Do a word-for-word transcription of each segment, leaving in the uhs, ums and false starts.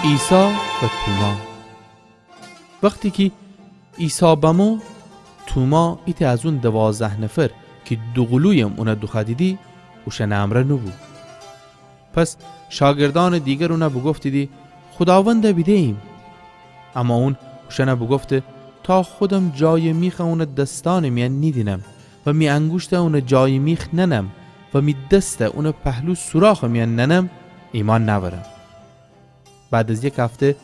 عیسی و توما. وختی کی عیسی بمو، توما ایتأ از اون دوازده نفر کی دوقولویم اونَ دوخوأدیدی، اوشأنٚ امرأ نوبو. پس شاگردأنٚ دیگر اونَ بوگفتیدی: خوداوندَ بیده‌ییم. اما اون اوشأنَ بوگفته: تا خودم جایٚ میخَ اونٚ دسأنٚ میأن نیدینم و می انگوشتَ اونٚ جایٚ میخ نأنم و می دستَ اونٚ پهلو سوراخٚ میأن نأنم، ایمأن نأورم. بعد از یک هفته،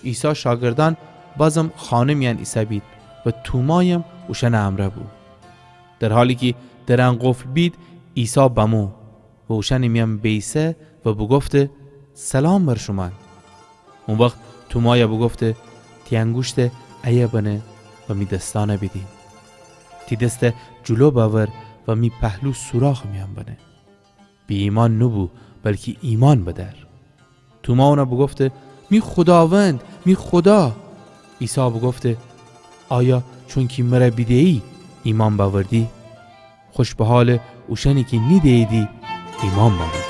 عیسی شاگردأن بازم خانه میأن ایسه‌بید و تومایم اوشأنٚ امرأ بو. در حالی کی درأن قفل بید، عیسی بمو و اوشأنٚ میأن بیسه و بوگفته: سلام بر شومأن. او وخت تومایَ بوگفته: تی انگوشتَ ایه بنه و می دسأنَ بیدین. تی دستَ جلو بأور و می پهلو سوراخٚ میأن بنه. بی‌ایمأن نوبو، بلکی ایمأن بدأر. توما اونَ بوگفته: می خوداوند، می خودا! عیسی بوگفته: آیا چونکی مرَ بیده‌یی ایمأن بأوردی؟ خوش بحالٚ اوشأنی کی نیده‌ییدی ایمأن بأورده.